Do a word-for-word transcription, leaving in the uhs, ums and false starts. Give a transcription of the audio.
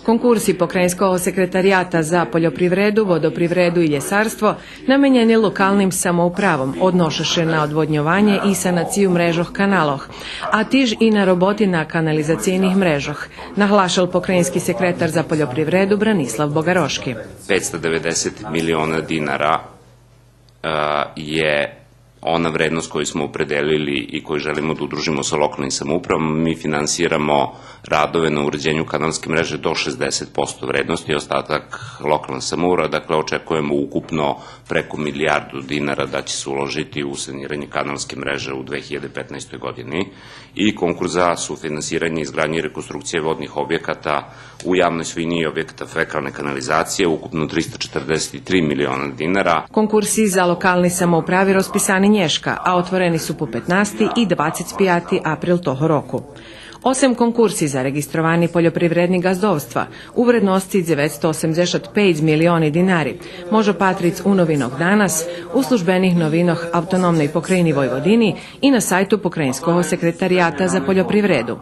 Конкурси Покраїнского секретарията за польопривреду, водопривреду и лєсарство наменєни локалним самоуправом, одноша ше на одводньованє и санацию мрежох каналох, а тиж и на роботи на канализацийних мрежох, наглашел покраїнски секретар за польопривреду Бранислав Богарошки. Петсто деведесет милиона динара, е, је она вредност коју смо определили и коју желимо да удружимо са локалним самоуправама. Ми финансирамо радове на уређењу каналске мрежи до шездесет посто вредности, остатак локална самоуправа. Дакле, очекујемо укупно преко милијарду динара да ће се уложити у санирање каналске мрежи у две хиљаде петнаесте години. И конкурс за суфинансирање изградњи и реконструкције водних објеката у јавној својини и објеката фекалне канализације, укупно триста четрдесет три милиона динара. Конкурси за локални самоуправи розписани нєшка, а отворени су по петнасти и двацец пияти април того року. Осем конкурси за реґистровани польопривредни ґаздовства у вредносци дзеветсто осемдзешат пейц милиони динари може патриц у новинох Данас, у службених новинох Автономней Покраїни Войводини и на сайту Покраїнского секретарията за польопривреду.